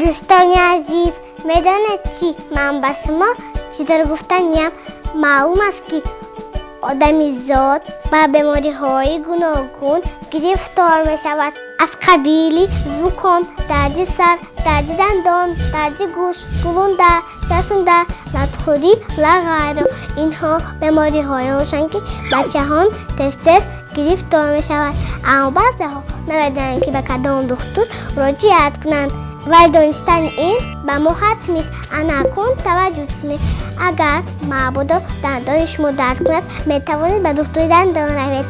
Дӯстони азиз, медонед чӣ? Ман ба шумо чӣ дор гуфтаниям. Маълум аст, ки одамизод ба бемориҳои гуногун гирифтор мешавад. Аз қабили зуком, дарди сар, дарди дандон, дарди гӯш, гулунда, чашмда, латхӯрӣ ва ғайро. Инҳо бемориҳое мебошанд, ки бачаҳон тез-тез гирифтор мешавад. Аммо баъзеҳо намедонанд, ки ба кадом духтур муроҷиат кунанд. Вале донистани ин ба мо ҳатмист. Ана акнун таваҷҷӯҳ кунед. Агар мабодо дандони шумо дард кунад, метавонед ба духтури дандон равед.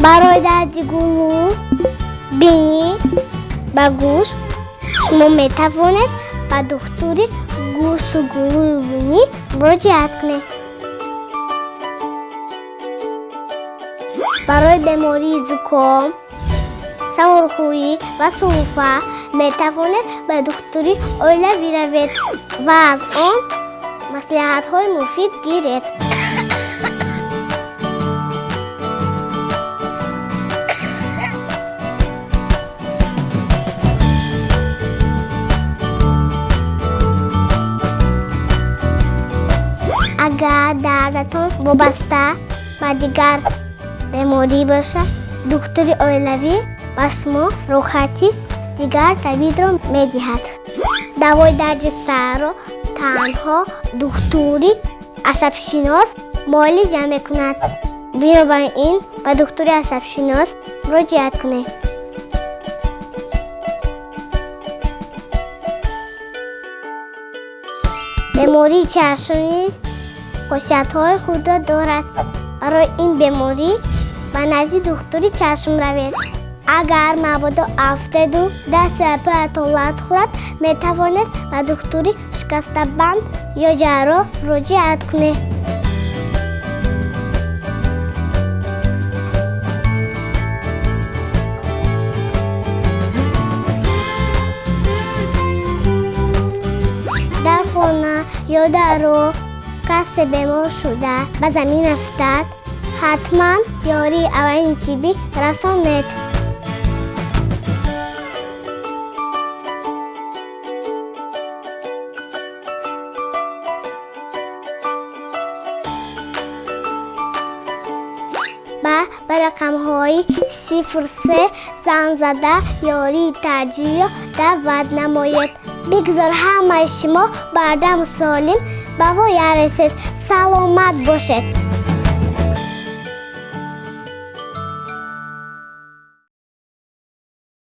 Барои дарди гулӯ, бинӣ ба гӯш шумо метавонед ба духтури гӯшу гулӯю бинӣ муроҷиат кунед. Барои бемории зуком, шамолхӯрӣ ва сулфа метавонед ба духтури оилавӣ равед ва аз он маслиҳатҳои муфид гиред. Агар дардатон вобаста ба дигар беморӣ бошад, духтури оилавӣ ба шумо роҳати дигар табибро медиҳад. Давои дарди сарро танҳо духтури асабшинос муолиҷа мекунад. Бинобар ин ба духтури асабшинос муроҷиат кунед. Бемории чашмӣ хосиятҳои худро дорад. Барои ин беморӣ ба назди духтури чашм равед. Агар мабодо афтеду дасту поятон лат хӯрад, метавонед ба духтури шикастабанд ё ҷарроҳ муроҷиат кунед. Дар хона ё дар роҳ касе бемор шуда ба замин афтад, ҳатман ёрии аввалини тиббӣ расонед. Ба рақамҳои 03 занг зада ёрии таъҷилиро даъват намоед. Бигзор ҳамаи шумо бардам солим ба воя расед. Саломат бошед.